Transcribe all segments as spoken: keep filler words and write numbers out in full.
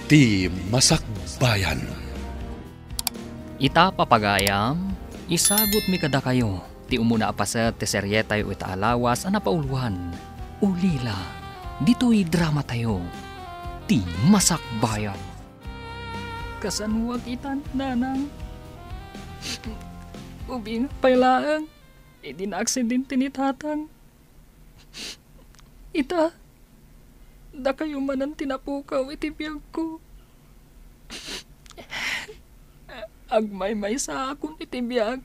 Ti Masakbayan. Ita, papagayam, isagutmi kadakayo ti umuna a paset ti serietayo ita a lawas a napauluan, Ulila. Ditoy dramatayo, Ti Masakbayan. Kasanoak ita, nanang? Ubing pay laeng idi naaksidente ni tatang. Ita, dakayo manen ti napukaw iti biagko. Agmaymaysaakon iti biag.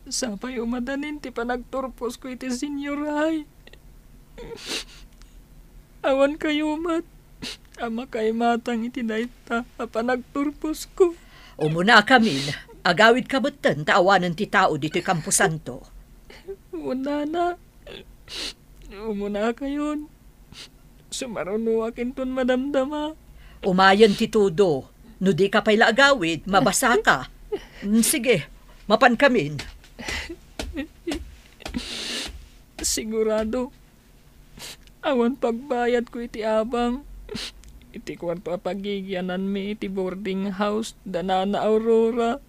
Sapayo madanin ti panagturposko iti senior high. Awan kayo met a makaimatang iti dayta a panagturposko. Umunakamin, agawidka metten ta awanen ti tao ditoy kamposanto. Wen, nana, umunakayon. Sumarunoak inton madamdama. Umayen ti tudo. No dika pay la agawid, mabasaka. Mm, sige, mapankamin. Sigurado, awan pagbayadko iti abang iti kuarto a pagigiananmi iti boarding house da Nana Aurora.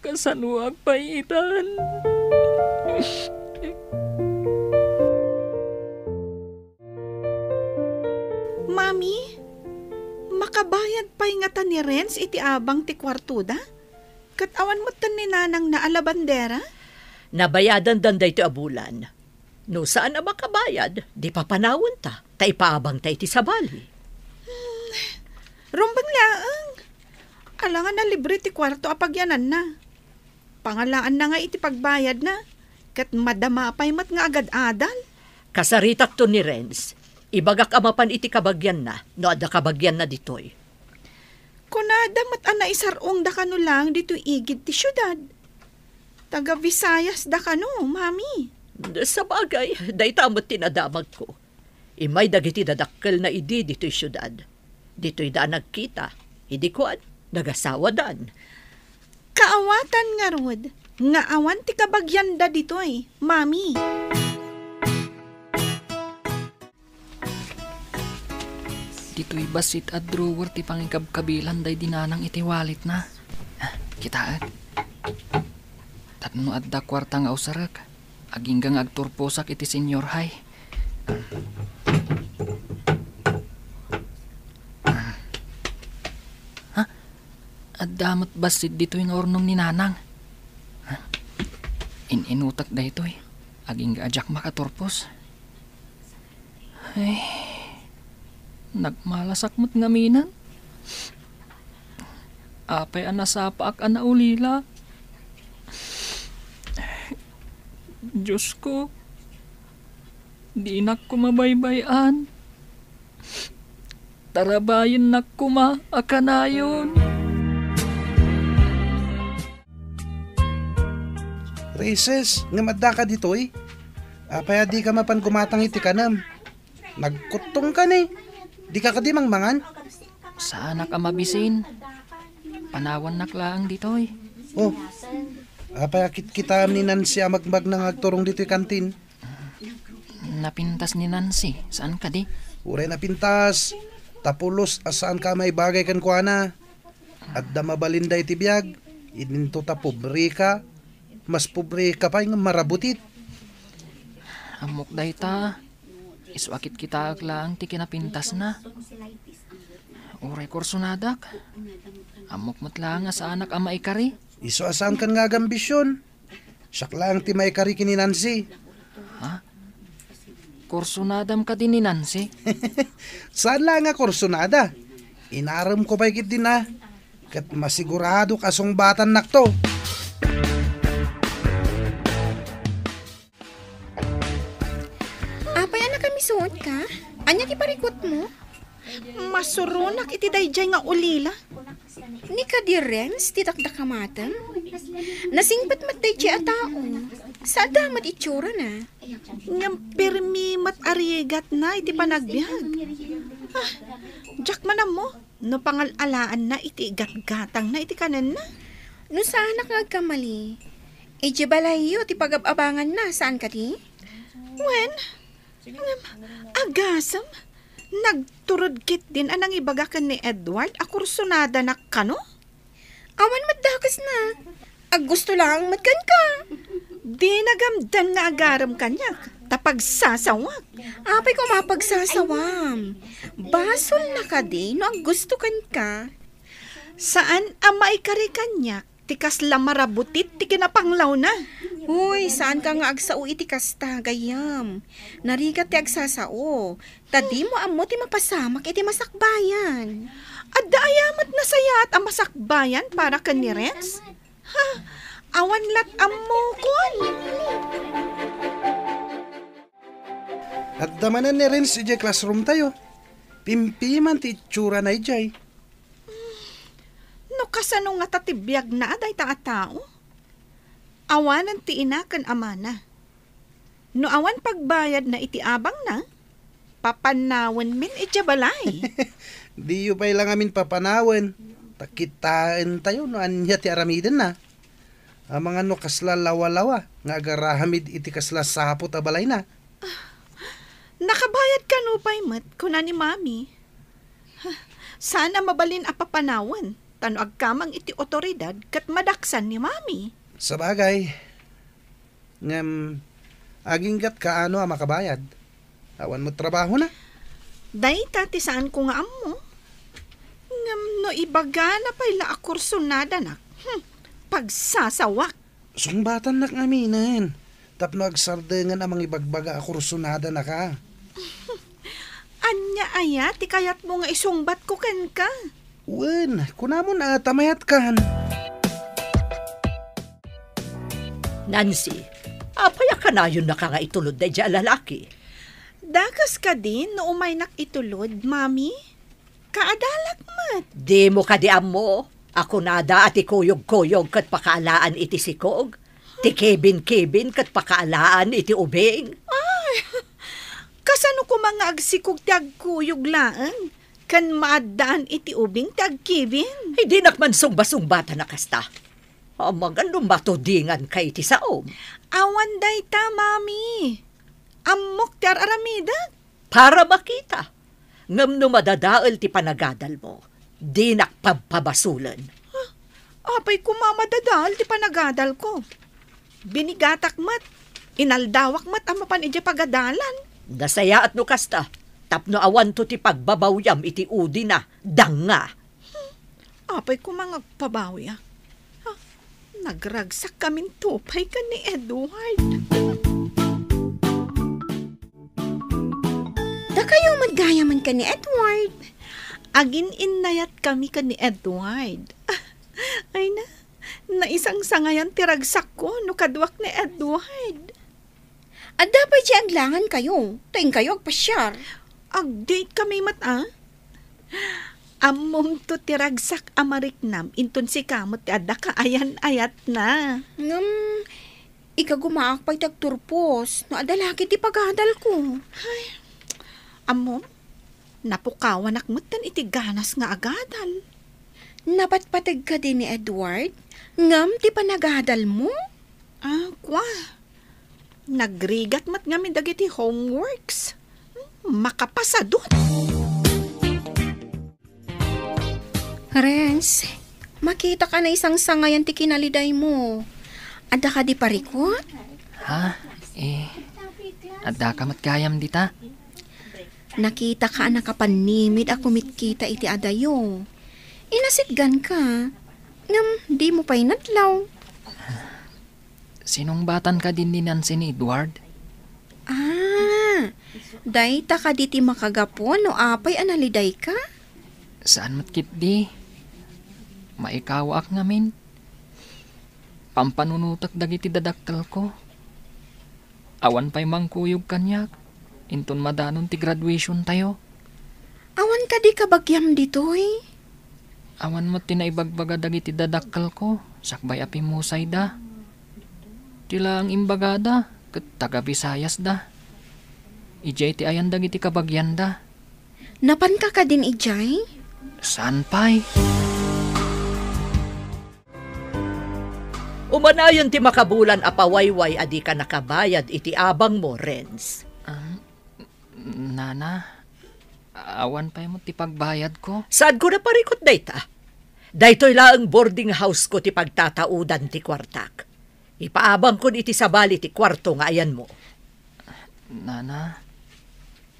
Kasanoak pay itan? Mami, makabayad pay ngata ni Renz iti abang ti kuartoda? Ket awan metten ni nanangna a labandera? Nabayadandan daytoy a bulan. No saan a makabayad, di papanawenta, ta ipaabangta iti sabali. Hmm, rumbeng laeng. Ala nga nalibre ti kuarto a pagiananna. Pangalaanna nga iti pagbayadna, ket madama pay met nga agad-adal. Kasaritakto ni Renz. Ibagak a mapan iti kabagianna, no adda kabagianna ditoy. Kunada met a naisar-ongda kano laeng ditoy igid ti siudad. Taga Visayas da kano, Mami. Sabagay, dayta met ti nadamagko. Immay dagiti dadakkelna idi ditoy siudad. Ditoyda a nagkita, idi kuan, nagasawadan. Kaawatan ngarud nga awan ti kabagianda ditoy, Mami. Ditoy bassit a drawer ti pangikabkabilan daydi nanang iti walletna. Ah, kitaek. Tapno adda kuarta nga usarek, agingga nga agturposak iti senior high. Ha? Adda met bassit ditoy nga urnong ni nanang. Ha? In-inutak daytoy. Agingga a diak makaturpos. Ay, nagmalasak met ngaminen. Apay a nasapaak a naulila? Diosko, dinak koma baybay-an. Tarabayennak koma a kanayon. Raises, ngem addaka ditoy? Apay a dika mapan gumatang iti kanem? Nagkuttongka ni. Dika kadi mangmangan? Saanak a mabisin. Panawannak laeng ditoy. Oh, apay a kitkitaem ni Nancy a magmagna nga agturong ditoy kantin? Napintas ni Nancy, saan kadi? Uray napintas. Ta pulos a saanka a maibagay kenkuana. Adda mabalinda iti biag, idinto ta pobreka, mas pobreka pay nga marabutit. Ammok dayta, isu a kitkitaek laeng ti kinapintasna. Uray kursonadak, ammok met laeng a saanak a maikari. Isu a saankan nga agambision. Siak laeng ti maikari ken ni Nancy. Ha? Kursonadam kadi ni Nancy? Saan la nga kursonada. Inaremko pay ketdin a. Ket masiguradok a sungbatannakto. Apay a nakamisuotka? Ania ti parikutmo? Masuronak iti daydiay nga ulila. Ni kadi Renz ti dakdakamatem? Nasingpet met daydiay a tao. Saanda met itsura na. Ngem permi met a rigatna iti panagbiag. Ah, diak man ammo no pangal-alaanna iti igatgatangna iti kanenna. No saanak nga agkamali, idiay balayyo ti pagab-abanganna, saan kadi? Wen, ngem, agasem, Nagturod ketdin a nangibaga ken ni Edward a kursunadanak kano? Awan met dakesna. Aggusto laeng met kenka. Dina gamden nga agarem kaniak, ta pagsasawak. Apay koma pagsasawam? Basolna kadi no aggusto kenka? Saan a maikari kaniak ti kasla marabutit ti kinapanglawna. Uy, saanka nga agsao iti kasta, gayyem. Narigat ti agsasao. Ta dimo ammo ti mapasamak iti masakbayan. Adda aya met nasayaat a masakbayan para ken ni Renz? Ha, awan lat ammokon. Adda manen ni Renz idiay classroom tayo. Pimpiman ti itsurana idiay. No kasano ngata ti biagna a dayta a tao? Awanen ti ina ken amana. No awan pagbayadna iti abangna, papanawenmin idiay balay. Diyo pay la ngamin papanawen, ta kitaentayo no ania ti aramidenna. Amangan no kasla lawalawa nga agaramid iti kasla saput a balayna. Nakabayad kano pay met, kuna ni Mami. Saan a mabalin a papanawen, ta no agkamang iti otoridad ket madaksan ni Mami. Sabagay, ngem aginggatka no a makabayad. Awan met trabahona. Dayta ti saanko nga ammo. Ngem no ibagana pay la a kursunadanak, hmm, pagsasawak. Sungbatannak ngaminen. Tapno agsardengen a mangibagbaga a kursunadanaka. Ania aya ti kayatmo nga isungbatko kenka? Wen, kunamon a ta mayatkan. Nancy, apay a kanayonnaka nga itulod daydiay a lalaki? Dakes kadi no umaynak itulod, Mami? Kaadalak met. Dimo kadi ammo a kunada a ti kuyog-kuyog ket pakaalaan iti sikog, ti kibin-kibin ket pakaalaan iti ubing? Ay, kasano koma nga agsikog ti agkuyog laeng, ken maaddaan iti ubing ti agkibin? Ay, dinak man sungba-sungbatan a kasta. Amangan no matudinganka iti saom. Awan dayta, Mami. Ammok ti ar-aramidek. Para makita. Ngem no madadael ti panagadalmo, dinak pabpabasolen. Ah, apay koma madadael ti panagadalko? Binigatak met, inaldawak met a mapan idiay pagadalan. Nasayaat no kasta, tapno awanto ti pagbabawyam iti udina, danga. Hmm, apay koma nga agpabawyak? Ha? Nagragsak kaminto pay ken ni Edward. Dakayo met gayamen ken ni Edward. Agin-innayat kami ken ni Edward. Ay na, naisangsangayan ti ragsakko no kaduak ni Edward. Adda pay ti aglangan kayo, ta inkayo agpasiar. Ag-date kami met, a? Ammomto ti ragsak a mariknam inton sika met ti adda kaayan-ayatna. Ngem, ikagumaak pay ti agturpos no adda laki ti pagadalko. Ay, ammom, napukawanak metten iti ganas nga agadal. Napatpateg kadi ni Edward ngem ti panagadalmo? Ah, kua. Nagrigat met ngamin dagiti homeworks. Makapasadut. Renz, makitak a naisangsangayan ti kinalidaymo. Adda kadi parikut? Ha? Eh, addaka met gayam dita? Nakitaka a nakapannimid a kumitkita iti adayo. Inasitganka, ngem dimo pay nadlaw. Sinungbatan kadi ni Nancy ni Edward? Ah, dayta kadi ti makagapu no apay a nalidayka? Saan met ketdi. Maikawaak ngamin. Pampanunotek dagiti dadakkelko. Awan pay mangkuyog kaniak inton madanon ti graduation tayo. Awan kadi kabagiam ditoy? Awan met ti naibagbaga dagiti dadakkelko sakbay a pimmusayda. Ti laeng imbagada ket taga-Bisayasda. Idiay ti ayan dagiti kabagianda. Napanka kadin idiay? Saan pay? Umanayon ti makabulan a pawayway a dika nakabayad iti abangmo, Renz. Ah, Nana, Awan pay met ti pagbayadko. Saanko naparikut dayta? Daytoy laeng boarding house ko ti pagtataudan ti kuartak. Ipaabangkon iti sabali ti kuarto nga ayanmo. Nana,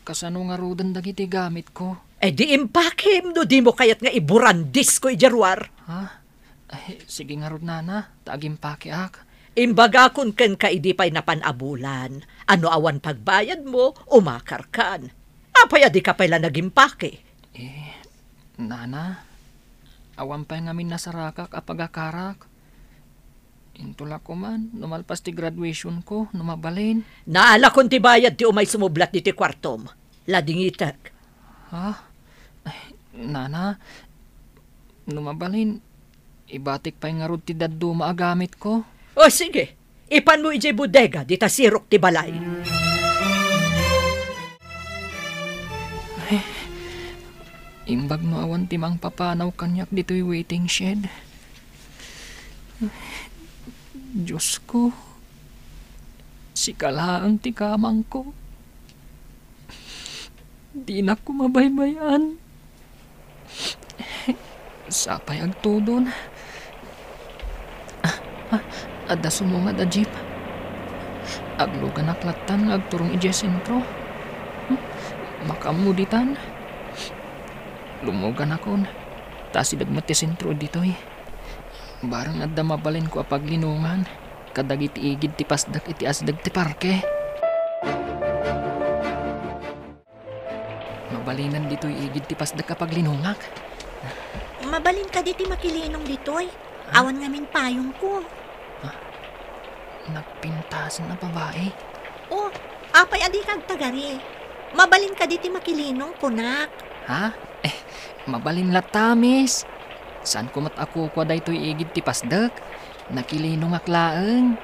kasano ngaruden dagiti gamitko? E di impakem no dimo kayat nga iburandisko idiay ruar. Ha? Ay, sige ngarud, Nana, ta agimpakeak. Imbagakon kenka idi pay napan a bulan, a no awan pagbayadmo, umakarkan. Apay a dika pay la nagimpake? Eh, Nana, awan pay ngamin nasarakak a pagakarak. Intola ko man, no malpas ti graduationko, no mabalin. Naalakon ti bayad ti umay sumublat ditoy kuartom. Ladingitek. Ha? Ay, Nana, no mabalin, ibatik pay ngarud ti dadduma a gamitko. O, sige. Ipanmo idiay bodega, dita sirok ti balay. Ay, imbag no awan ti mangpapanaw kaniak ditoy waiting shed. Diosko, sika laeng ti kamangko. Dinak koma baybay-an. Sapay agtudon. Ah, ah, adda sumungad a jeep. Agluganak lattan nga agturong idiay sentro. Hmm? Makaammo ditan. Lumuganakon. Ta asideg met ti sentro ditoy. Barang adda mabalinko a paglinongan kadagiti igid ti pasdek iti asideg ti parke. Mabalinan ditoy igid ti pasdek a paglinongak. Mabalin kadi ti makilinong ditoy? Ha? Awan ngamin payongko. Ha? Nagpintasen a babai? O, apay a dika agtagari? Mabalin kadi ti makilinong, kunak? Ha? Eh, mabalin latta, miss. Saanko met a kukua daytoy igid ti pasdek. Nakilinongak laeng.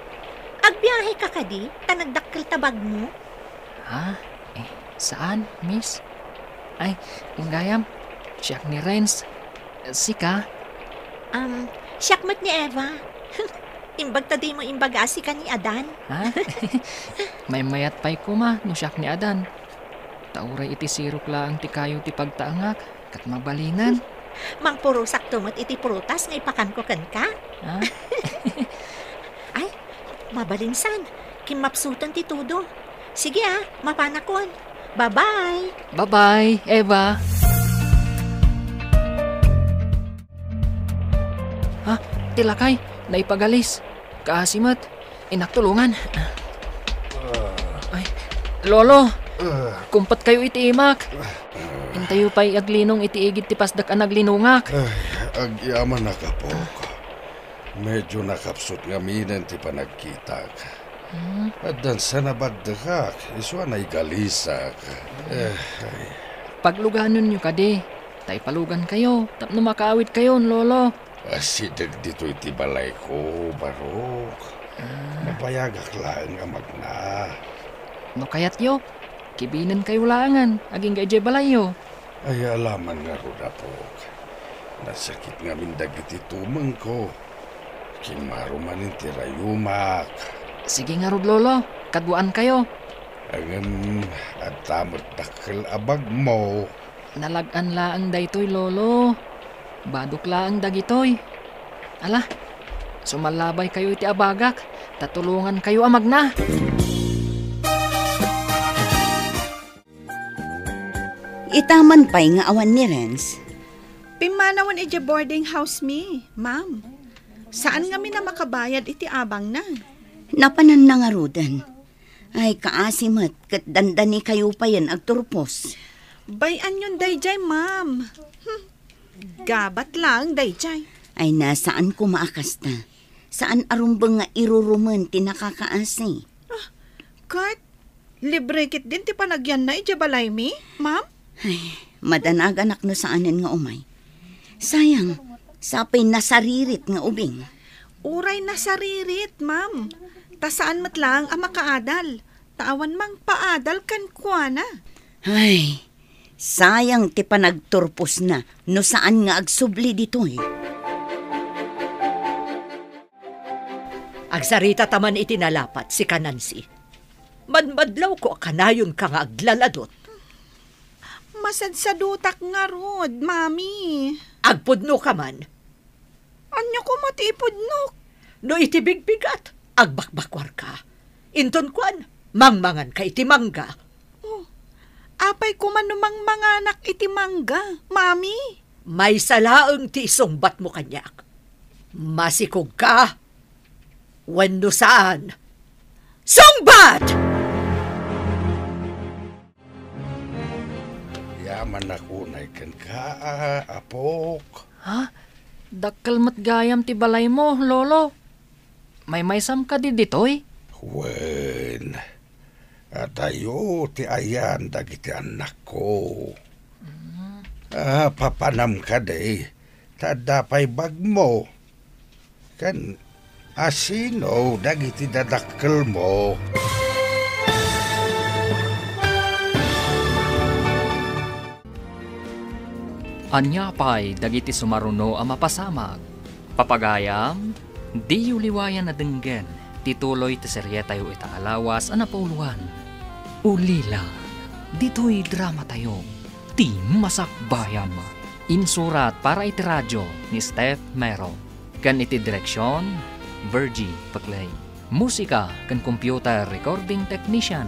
Agbiaheka kadi, ta nagdakkel ta bagmo? Ha? Eh, saan, miss? Ay, gayam, siak ni Renz. Sika? Um, siak met ni Eva. Imbag ta dimo imbaga a sika ni Adan. Ha? Maymayat pay koma no siak ni Adan. Ta uray iti sirok laeng ti kayo ti pagtaengak, ket mabalinan. Mangpurosakto met iti prutas nga ipakanko kenka. Ha? Ay, mabalin san. Kimmapsuten ti tudo. Sige a, mapanakon. Bye-bye. Bye-bye, Eva. Ha? Ti lakay, naipagalis. Kaasi met. Innak tulongan. Ay, Lolo, kumpetkayo iti imak. Intayo pay aglinong iti igid ti pasdek a naglinongak. Ay, agyamanak, apok. Medyo nakapsut ngaminen ti panagkitak. Hmm? Addan sa nabaddekak, isu a naigalisak. Eh, ay. Pagluganenyo kadi, ta ipalugankayo, tapno makaawidkayon, Lolo. Asideg ditoy ti balayko, Barok. Ah. Mabayagak laeng a magna. No kayatyo, kibinenkayo laengen, agingga idiay balayyo. Ay, alaman ngarud, apok. Nasakit ngamin dagiti tumengko. Kimmaro manen ti rayumak. Sige ngarud, Lolo. Kaduaankayo. Ngem adda met dakkel a bagmo. Nalag-an laeng daytoy, Lolo. Badok laeng dagitoy. Ala, sumallabaykayo iti abagak, ta tulongankayo a magna. Ita man pay nga awan ni Renz. Pimmanawen idiay boarding house mi, ma'am. Saan ngamin a makabayad iti abangna. Napananna ngaruden. Ay, kaasi met, ket dandanikayo payen agturpos. Bay-anyon daydiay, ma'am. Hmm. Gabat laeng daydiay. Ay, na, saan koma a kasta. Saan a rumbeng nga irurumen ti nakakaasi. Ah, ket libre ketdin ti panagyanna idiay balaymi, ma'am? Ay, madanaganak no saanen nga umay. Sayang, sapay nasaririt nga ubing. Uray nasaririt, ma'am. Ta saan met laeng a makaadal. Ta awan mangpaadal kenkuana. Ay, sayang ti panagturposna no saan nga agsubli ditoy. Agsarita ta man iti nalapat, sika Nancy. Madmadlawko a kanayonka nga aglaladot. Masadsadutak ngarud, Mami. Agpudno ka man. Ania koma ti ipudnok? No iti bigbigat, agbakbakuarka. Inton kuan, mangmanganka iti mangga. Oh, apay koma no mangmanganak iti mangga, Mami? Maysa laeng ti isungbatmo kaniak. Masikogka wenno saan? Sungbat! Yaman a kunay kenka, apok. Ha? Dakkel met gayam ti balaymo, Lolo. Maymaysam kadi ditoy? Wen, adayo ti ayan dagiti annakko. Ah, papanam kadi, ta adda pay bagmo. Ken asino dagiti dadakkelmo? Ania pay dagiti sumaruno a mapasamak? Papagayam, diyo liwayan a denggen ti tuloy ti serietayo ita a lawas a napauluan. Ulila, ditoy dramatayo, ti Masakbayan. Insurat para iti radio ni Steph Mero, ken iti direksion, Virgie Peclay. Musika ken computer recording technician,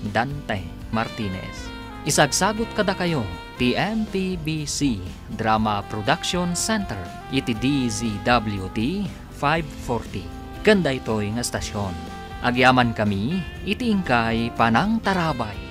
Dante Martinez. Isagsagut kadakayo ti M P B C Drama Production Center iti D Z W T five forty. Ken daytoy nga estasion, agyamankami iti inkay panangtarabay.